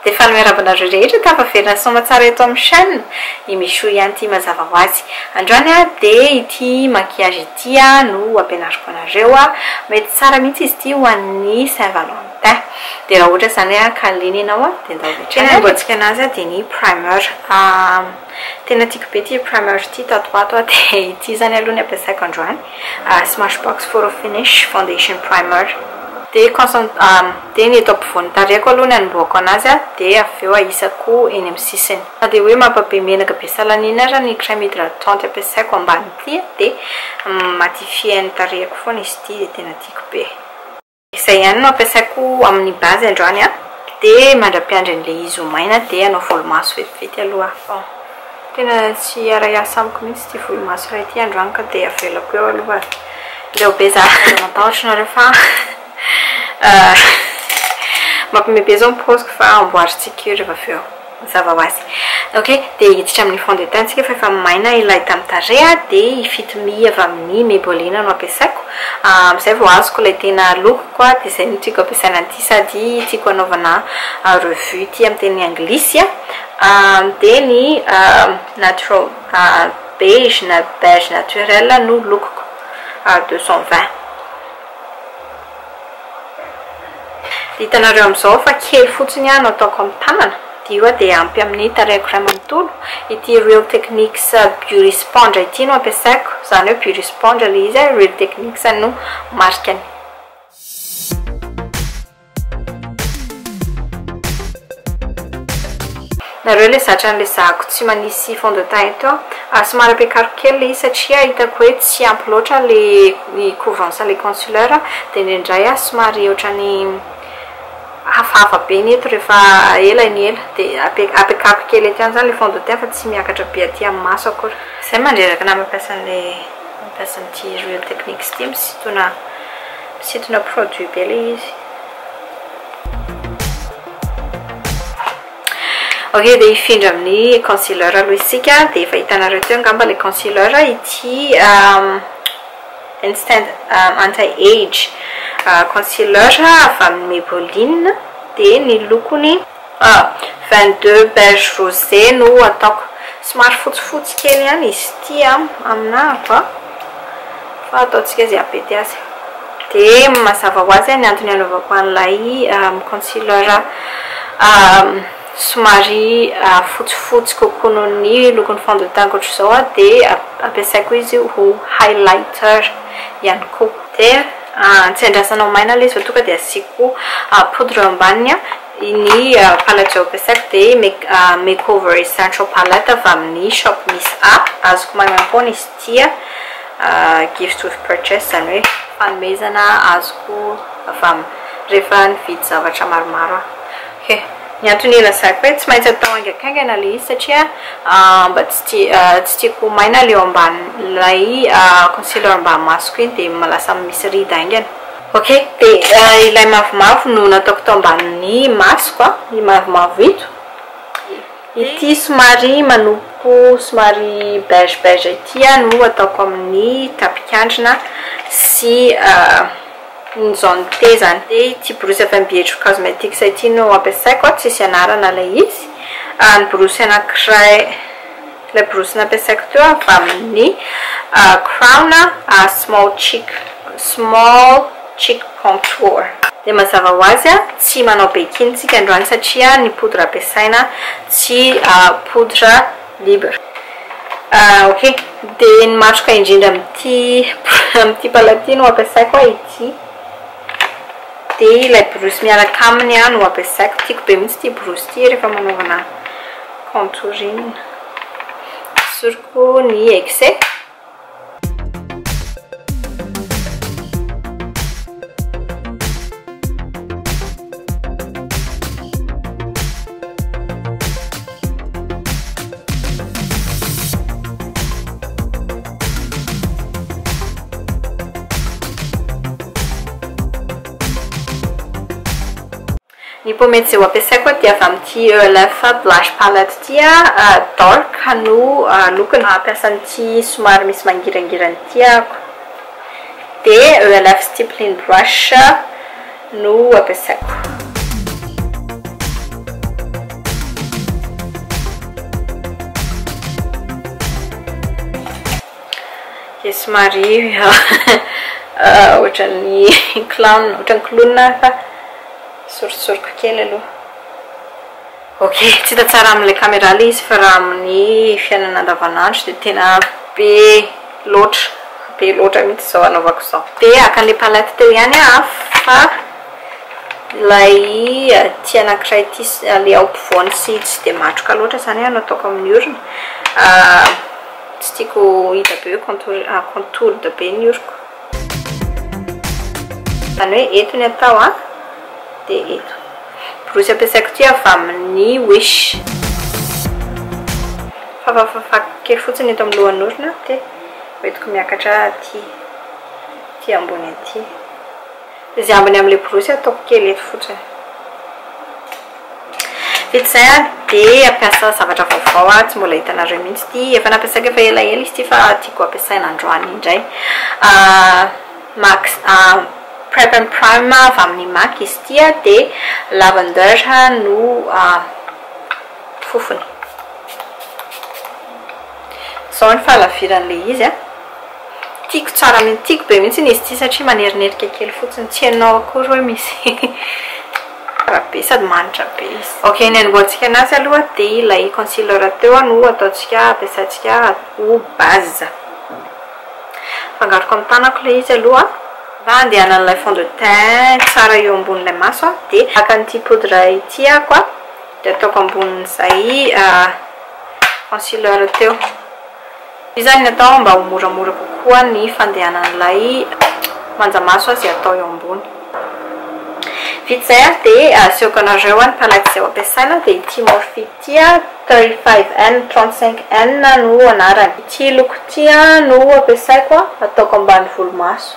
Dia faly miarahaba anareo rehetra tafaverina soamatsara eto amin'ny chaîne i Michou ihany ity mazava ho azy. Androany dia ity maquillage ity no ampianariko anareo. Mety tsara mihitsy izy ity ho an'ny Saint Valentin. Dia raha ohatra izany ka liana ianao dia ndao avy hatrany. Tena amboarintsika anazy dia ny primer. Tena tiako be ity primer ity tato ho ato dia ity izany aloha ny ampiasaiko androany. Smashbox Photo Finish Foundation Primer. Dia dia ny eto ampovoan'ny tarehiko aloha ny anombohako anazy dia avy eo ahisako eny amin'ny sisiny. Na dia hoe mampabe menaka be salan'iny ara ny crème hydratante ampiasaiko ambany ity dia matifier ny tarehiko foana izy ity dia tena tiako be. Izay ihany no ampiasaiko amin'ny base androany an. Dia mandra-piandry an'ilay izy ho maina dia hanao volomaso vetivety aloha aho. Bon, tena tsy hiara-hiasa amiko mihitsy ity volomaso iray ity androany ka dia avelako eo aloha. Leo be za. Aza matahotra nareo fa mampime be zao ny paoziko fa amboarintsika io rehefa avy eo. Mazava ho azy. Ok, dia hiditra amin'ny fond de teint tsika fa efa maina ilay tamin'ny tarehy a, dia i Fit Me avy amin'ny Maybelline no ampiasaiko. Amin'izay vao azoko ilay tena lokoko a, dia izay no tiako ampiasaina an'ity sady tiako hanaovana revue ity amin'ny teny anglisy a. Dia ny natural beige na beige naturel no lokoko, 220. Hitanareo amin'izao fa kely fotsiny aho no ataoko amin'ny tanana, dia io dia ampy amin'ny tarehiko iray manontolo. Ity Real Techniques Beauty Sponge ity no ampiasaiko, izany hoe Beauty Sponge ilay izy, Real Techniques no marikany. Nareo ilay zatra an'ilay zahako tsy manisy fond de teint eto an, somary ampiakariko kely ilay izy satria hitako hoe tsy ampy loatra ilay ny couvrance an'ilay concealer dia indraindray aho somary ohatran'ny hafahafa be ny eto rehefa ela ny ela dia ampiakariko kely eto ihany izany ilay fond de teint fa tsy miakatra be aty amin'ny maso akory. Izay mandreraka na mampiasa an'ilay mampiasa an'ity Real Techniques ity misintona misintona produit be ilay izy. Ok dia hifindra amin'ny concealer aloha isika dia efa hitanareo teo angamba ilay concealer ity instant anti age concealer avy amin'ny Maybelline dia ny lokony 22 beige rosé no ataoko somary fotsifotsy kely ihany izy ity aminahako a fa ataontsika izay hampety azy. Dia mazava ho azy ny antony hanaovako an'ilay concealer somary fotsifotsy kokoa noho ny lokon'ny fond de teint ohatr'izao dia ampiasaiko izy ho highlighter ihany koa. Dia tsy andrasana ho maina ilay izy fa tonga dia asiako poudre eo ambaniny. Ny palette izao ampiasaiko dia Makeover Essential Palette avy amin'ny Shop Miss A. Azoko maimaimpoana izy ity. Gift with purchase, izany hoe fanomezana azoko avy amin'ny rehefa nividy zavatra maromaro aho. Ok, ny antony ilazako hoe tsy maintsy atao haingankaingana ilay izy satria mba tsy tia tsy tiako ho maina ilay eo ambanin'ilay concealer ambany masoko iny dia lasa misy ride haingana. Ok, dia ilay mavomavo no nataoko tao ambanin'ny masoko an, ny mavomavo ito. Ity somary manopy somary beige beige ity no ataoko amin'ny tapikandrina sy ny zone T zany. Dia ity borosy avy amin'ny Bietro Cosmetics ity no ampiasaiko, tsisy anarana ilay izy. Ny borosy anankiray, ilay borosy nampiasaiko teo avy amin'ny Crown Small Cheek, Small Cheek Contour. Dia mazava ho azy tsy manao baking tsika androany satria ny poudre ampiasaina tsy poudre libre. Ok, dia ny matroka indrindra amin'ity amin'ity palette ity no ampiasaiko ity. Dia ilay borosy miaraka aminy no ampiasaiko. Tiako be mihitsy ity borosy ity rehefa manaovana contouring. Esoriko ny excès. Ny pomade izay ho ampiasaiko dia avy amin'ity ELF blush palette ity, dark no lokony. Mampiasa an'ity somary misy mangirangirana ity ahako. Dia ELF stippling brush no ampiasaiko. Somary ohatran'ny clown, ohatran'ny clown fa soritsoriko kely aloha. Ok, tsy hita tsara amin'ilay caméra ilay izy fa raha amin'ny fiainana andavanandro dia tena be loatra, be loatra mihitsy izao anaovako izao. Dia haka an'ilay palette teo ihany aho fa ilay ity anankiray ity, ilay ao ampovoany sy tsy dia matroka loatra izany no ataoko amin'ny orona. Tsy tiako hita be hoe contour, contoured be ny oroko. Izany hoe eto ny atao an, dia eto. Borosy ampiasaiko ity avy amin'ny Wish. Fafafafako kely fotsiny eto amin'ny lohan'orona dia hoentiko miakatra aty, aty ambony aty. Izay ambiny amin'ilay borosy ataoko kely eto fotsiny. Vita izay aho dia hampiasa zavatra vaovao aho, tsy mbola hitanareo mihitsy ity. Efa nampiasaiko efa elaela izy ity fa tiako hampiasaina androany indray. Max Prep and Prime avy amin'ny MAC izy ity dia lavender no fofony. Izao ny fahalaviran'ilay izy a. Tiako tsara mihitsy, tiako be mihitsy izy ity satria manerinerika kely fotsiny, tsy hainao akory hoe misy tsara be sady manitra be izy. Ok, ny hanombohantsika anazy aloha dia ilay concealer teo no ataontsika, ampiasaintsika ho base. Afangaroko amin'ny tanako ilay izy aloha mba handehanan'ilay fond de teint tsara eo ambonin'ilay maso dia haka an'ity poudre ity aho dia ataoko ambonin'izay concealer teo. Io izany ny atao mba ho moramora kokoa ny fandehanan'ilay manjamaso izay atao eo ambony. Vita izay ary dia asehoko anareo ny palette izay ho ampiasaina dia ity Morphe ity 35N, 35N no anarany. Ity loko ity no ampiasaiko ataoko ambany volomaso.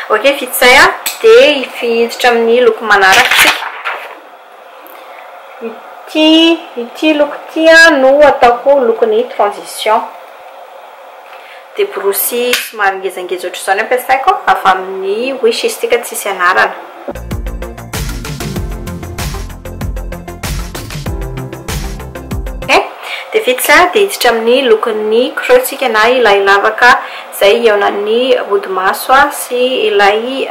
Ok, vita izay an, dia hiditra amin'ny loko manaraka isika. Ity, ity loko ity an no ataoko lokon'ny transition. Dia borosy somary ngezangeza ohatr'izao no ampiasaiko, avy amin'ny Wish izy ity ka tsisy anarana. Ok, dia vita izay an, dia hiditra amin'ny lokon'ny creux tsika na ilay lavaka Izay hihaonan'ny hodi-maso sy ilay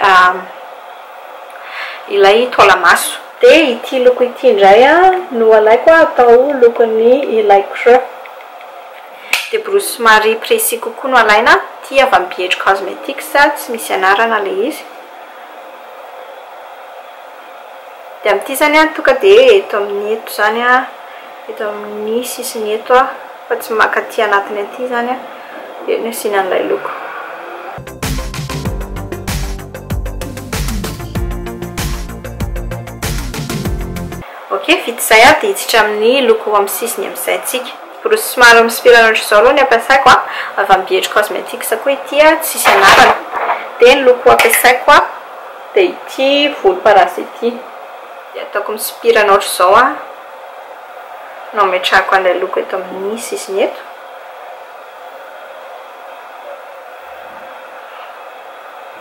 ilay taola-maso. Dia ity loko ity indray no alaiko atao lokon'ny ilay creux. Dia borosy somary précis kokoa no alaina, ity avy amin'ny BH Cosmetics, tsy misy anarana ilay izy. Dia amin'ity izany tonga dia eto amin'ny eto izany, eto amin'ny sisiny eto fa tsy maka aty anatiny aty izany an, eo no asiana an'ilay loko. Ok, vita izay an, dia hiditra amin'ny loko amin'ny sisiny amin'izay tsika. Borosy somary mispirana ohatr'izao aloha ny ampiasaiko an, avy amin'ny BH Cosmetics koa ity an, tsisy anarana. Dia ny loko ampiasaiko an, dia ity volomparasy ity. Dia ataoko mispirana ohatr'izao an. No ametrahako an'ilay loko eto amin'ny sisiny eto.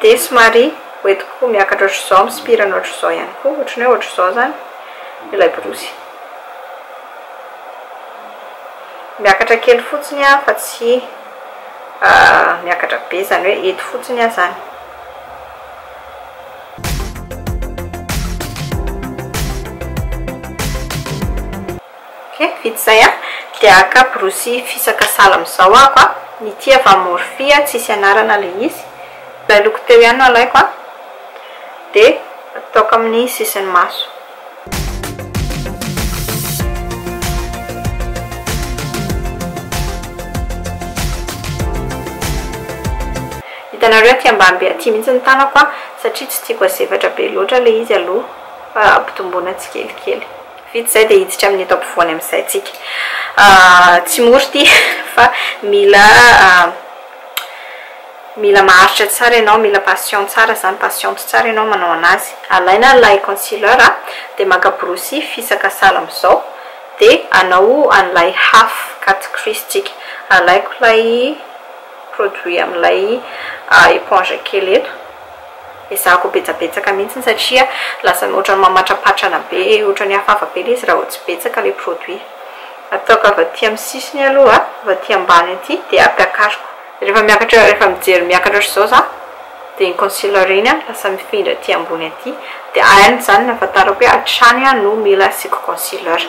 Dia somary hoentiko miakatra ohatr'izao, misipirana ohatr'izao ihany koa, ohatran'ny hoe ohatr'izao izany ilay borosy. Miakatra kely fotsiny aho fa tsy miakatra be, izany hoe eto fotsiny aho izany. Ok, vita izay an, dia haka borosy fisaka sahala amin'izao aho an, ity avy amin'ny Morphe an, tsisy anarana ilay izy, ilay loko teo ihany no alaiko an, dia ataoko amin'ny sisin'ny maso. Hitanareo aty ambany be aty mihitsy ny tanako a, satria tsy tiako azefatra be loatra ilay izy aloha fa ampitomboina tsikelikely. Vita izay dia hiditra amin'ny eto ampovoany amin'izay tsika. Tsy mora ity fa mila mila maharitra tsara ianao, mila patient tsara izany, patiente tsara ianao manao anazy. Alaina ilay concealer dia maka borosy fisaka sahala amin'izao dia hanao an'ilay half cut crease tsika. Alaiko ilay produit amin'ilay éponge kely eto. Ezahako betsabetsaka mihitsy satria lasa ohatran'ny mamatrapatrana be, ohatran'ny hafahafa be ilay izy raha vao tsy betsaka ilay produit. Ataoko avy aty amin'ny sisiny aloha, avy aty ambany aty, dia ampiakariko. Rehefa miakatra, rehefa mijery miakatra ohatr'izao za, dia iny concealer iny lasa mifindra aty ambony aty. Dia any izany no ahafantarako hoe hatrany no mila asiako concealer.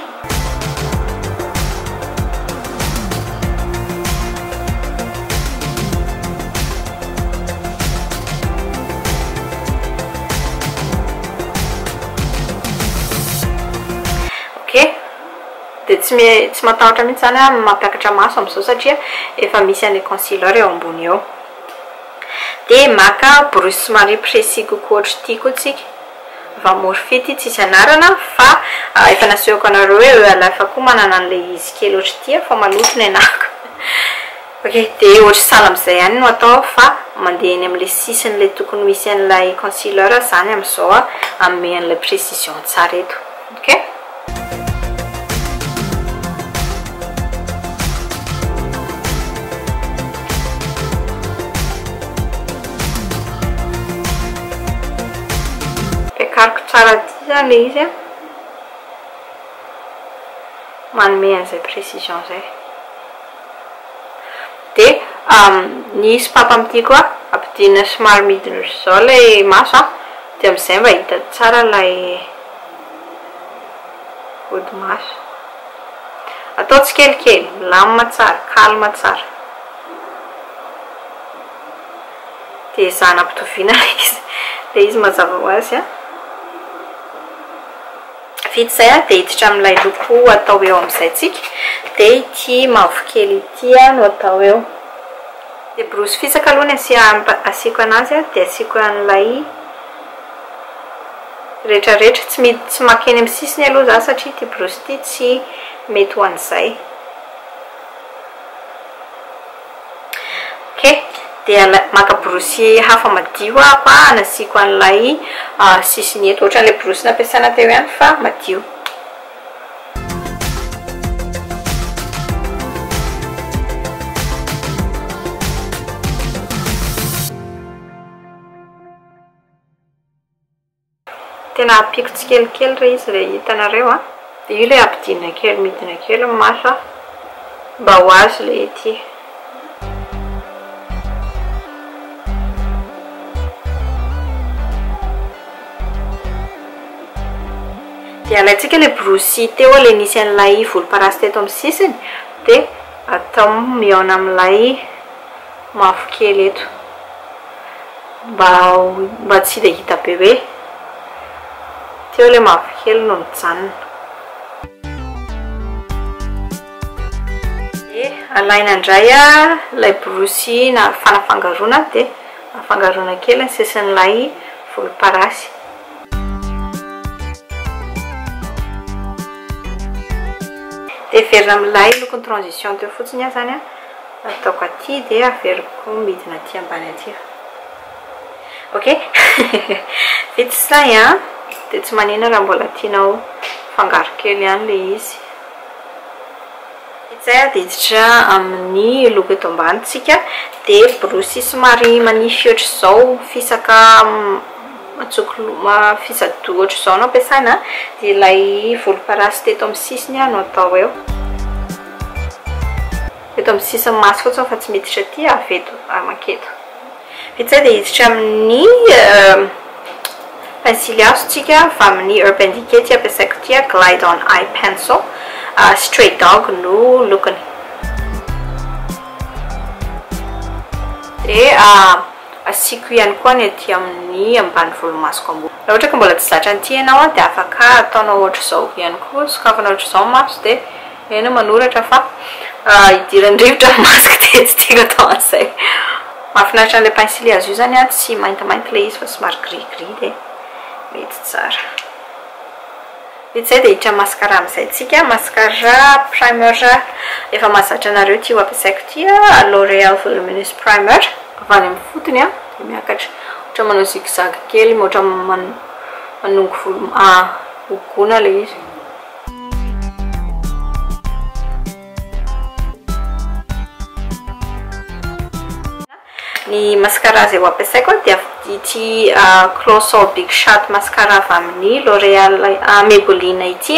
Ok, dia tsy tsy matahotra mihitsy izany aho mampiakatra maso amin'izao satria efa misy an'ilay concealer eo ambony eo. Dia maka borosy somary précis kokoa ohatr'ity koa tsika. Vamorphe ity tsisy anarana fa efa nasehoko anareo hoe ELF koa manana an'ilay izy kely ohatr'ity fa maloto ny anahako. Ok, dia ohatry sahala amin'izay ihany no atao fa mandeha eny amin'ilay sisin'ilay tokony ho hisy an'ilay concealer izany amin'izao aho hanome an'ilay précision tsara eto. Ok. Ampiakariko tsara aty izany ilay izy an, manome an'izay précision izay. Dia ny sopapa amin'ity koa ampidinina somary midina ohatr'izao ilay maso an, dia amin'izay mba hita tsara ilay hodi-maso. Atao tsikelikely, milamina tsara, calme tsara. Dia ezahana ampitoviana ilay izy, ilay izy mazava ho azy an. Vita izay an, dia hiditra amin'ilay loko atao eo amin'izay tsika. Dia ity mavokely ity no atao eo. Dia borosy fisaka aloha ny asiako anazy an, dia asiako an'ilay retraretra. Tsy tsy maka eny amin'ny sisiny aloha za satria ity borosy ity tsy mety ho an'izay. Ok, dia maka borosy hafa madio aho hanasiako an'ilay sisiny eto. Ohatran'ilay borosy nampiasaina teo ihany fa madio. Tena ampiako tsikelikely re izy re hitanareo a. Dia io ilay ampidinina kely midina kely ny maso a, mba ho azo ilay ety. Dia alaintsika ilay borosy teo ilay nisy an'ilay volomparasy teto amin'ny sisiny dia atao mihaona amin'ilay mavokely eto mba mba tsy dia hita be hoe teo ilay mavokely no nijanona. Dia alaina indray ilay borosy fanafangaroana dia afangaroana kely ny sisin'ilay volomparasy. Dia averina amin'ilay lokon'ny transition teo fotsiny aho izany an. Ataoko aty dia averiko midina aty ambany aty. Ok vita izay an, dia tsy manina raha mbola tianao afangaro kely ihany ilay izy. Vita izay an, dia hiditra amin'ny loko eto ambany tsika, dia borosy somary manify ohatr'izao fisaka matsoko fisa-doha ohatr'izao no ampiasaina, dia ilay volomparasy teto amin'ny sisiny no atao eo. Eto amin'ny sisin'ny maso fotsiny fa tsy miditra aty avy eto manketo. Vita izay dia hiditra amin'ny pensily hazo tsika avy amin'ny Urban Decay ity ampiasaiko ity, Glide on Eye Pencil, Stray Dog no lokony. Dia asiako ihany koa ny aty amin'ny ambany volomasoko ambony. Raha ohatra ka mbola tsy zatra an'ity ianao dia afaka ataonao ohatr'izao ihany koa, sokafana ohatr'izao ny maso dia Eny manoratra fa idiran'ny rivotra ny masoko dia tsy tiako atao an'izay. Mahafinaritra an'ilay pensily hazo io izany an, tsy maintimainty ilay izy fa somary gris gris dia mety tsara. Vita izay dia hiditra mascara amin'izay tsika, mascara primer efa mahazatra anareo ity ho ampiasaiko ity an, L'Oreal Voluminous Primer. Avy any amin'ny fotony an, dia miakatra, ohatra manao zig zag kely, ohatra manongo volo, hogona ilay izy. Ny mascara izay ho ampiasaiko dia ity Colossal Big Shot mascara avy amin'ny L'Oreal Maybelline ity.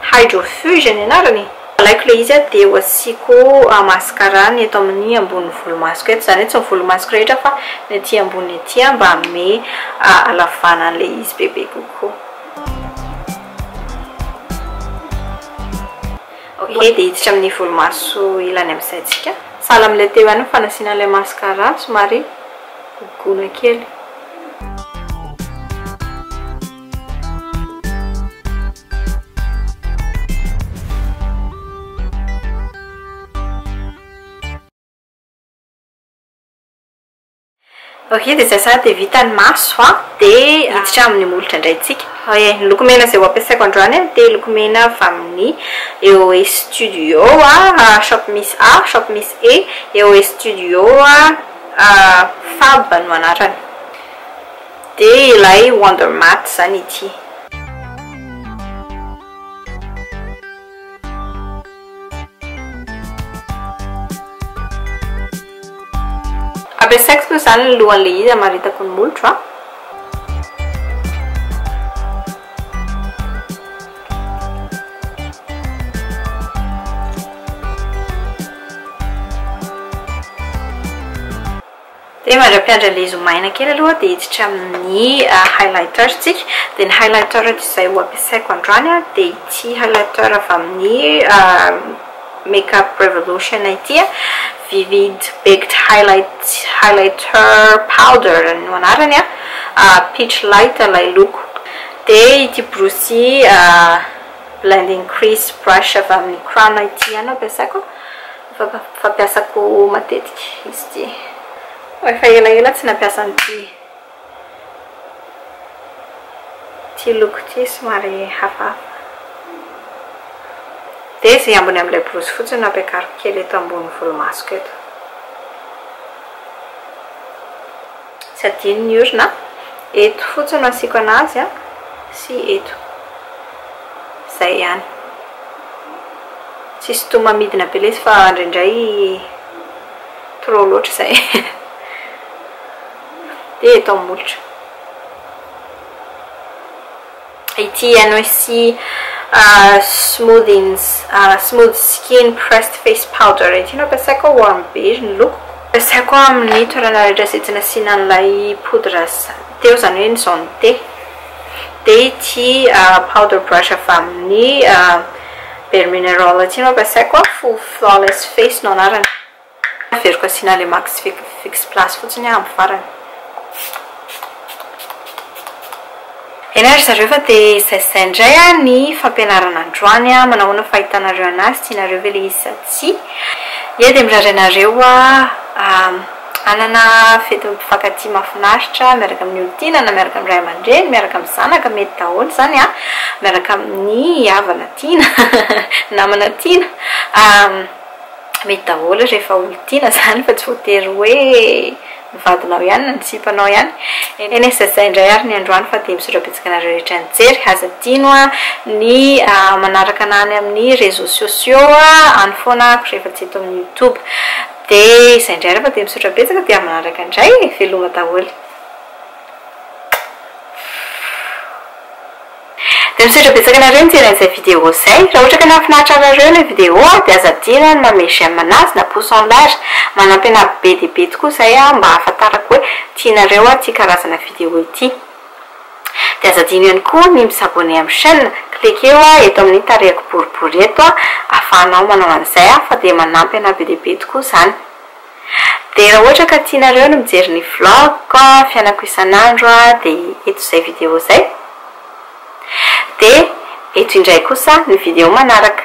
Hydrofuge ny anarany e! Alaiko ilay izy dia ho asiako mascara ny eto amin'ny ambonin'ny volomasoko eto, izany hoe tsy ny volomasoko rehetra fa ny aty ambony aty mba hanome halavana an'ilay izy bebe kokoa. Ok, dia hiditra amin'ny volomaso ilany amin'izay tsika. Sahala amin'ilay teo ihany ny fanasiana an'ilay mascara, somary gogoana kely. Ok dia izay sahady dia vita ny maso a, dia hiditra amin'ny molotra indray tsika. Oe, ny lokomena izay ho ampiasaiko androany a dia lokomena avy amin'ny EOE Studio a, shop miss A, shop miss E, EOE Studio a, Fab no anarany. Dia ilay Wonder Matte izany ity. Ampiasaiko aloha izany ny lohan'ilay izy hamaritako ny molotro a. Dia mandra-piandry an'ilay izy ho maina kely aloha dia hiditra amin'ny highlighter tsika. Dia ny highlighter izay ho ampiasaiko androany dia ity highlighter avy amin'ny Makeup Revolution ity, Vivid Baked Highlight Highlighter Powder no anarany, Peach Light ilay loko. Dia ity borosy blending crease brush avy amin'ny Crown ity ihany no ampiasaiko. Fampiasako matetika izy ity. Efa elaela tsy nampiasa an'ity ity loko ity somary hafahafa. Dia izay ambiny amin'ilay borosy fotsiny no ampiakariko kely eto ambony volomasoko eto. Tsy adino ny orona. Eto fotsiny no asiako anazy sy eto. Izay ihany. Tsisy toa mamidina be lesy fa indraindray trop loatra izay. Dia eto amin'ny molotra. Ity NYC smoothing smooth skin pressed face powder ity no ampiasaiko, warm beige ny lokoko. Ampiasaiko amin'ny toerana rehetra izay tsy nasiana an'ilay poudre teo, izany hoe ny jaune thé. Dia ity powder brush avy amin'ny Bare Mineral ity no ampiasaiko, Full Flawless Face no anarany. Averiko asiana ilay Max Fix Plus fotsiny aho amin'ny farany. Eny ary zareo fa dia izay sy izay indray ny fampianarana androany. Manao ahoana fahitanareo anazy? Tianareo ve ilay izy sa tsia? Ie dia mirary anareo hanana fetin'ny mpifankatia mahafinaritra miaraka amin'ny olon-tiana na miaraka amin'ny ray aman-dreny, miaraka amin'ny zanaka, mety daholo izany an, miaraka amin'ny havana tiana, namana tiana. Mety daholo rehefa olon-tiana izany fa tsy voatery hoe ny vadinao ihany na ny sipanao ihany. Eny e, izay indray ary ny androany fa dia misaotra betsaka anareo rehetra nijery. Aza adino ny manaraka anah any amin'ny réseaux sociaux any foana aho rehefa tsy eto amin'ny youtube. Dia izay indray ary fa dia misaotra betsaka dia amin'ny manaraka indray e! Veloma daholo. Dia misaotra betsaka anareo nijery an'izay vidéo izay. Raha ohatra ka nahafinaritra anareo ilay vidéo dia aza adino ny manome j'aime anazy na pouce en l'air. Manampy anahy be dia be tokoa izay mba hahafantarako hoe tianareo ity karazana vidéo ity. Dia aza adino ihany koa ny mi-s'abonner amin'ny chaîne. Cliqueo eto amin'ny tarehiko boribory eto ahafahanao manao an'izay fa dia manampy anahy be dia be tokoa izany. Dia raha ohatra ka tianareo ny mijery ny vlog fiainako isan'andro dia eto izay vidéo izay. Dia eto indray kosa ny vidéo manaraka.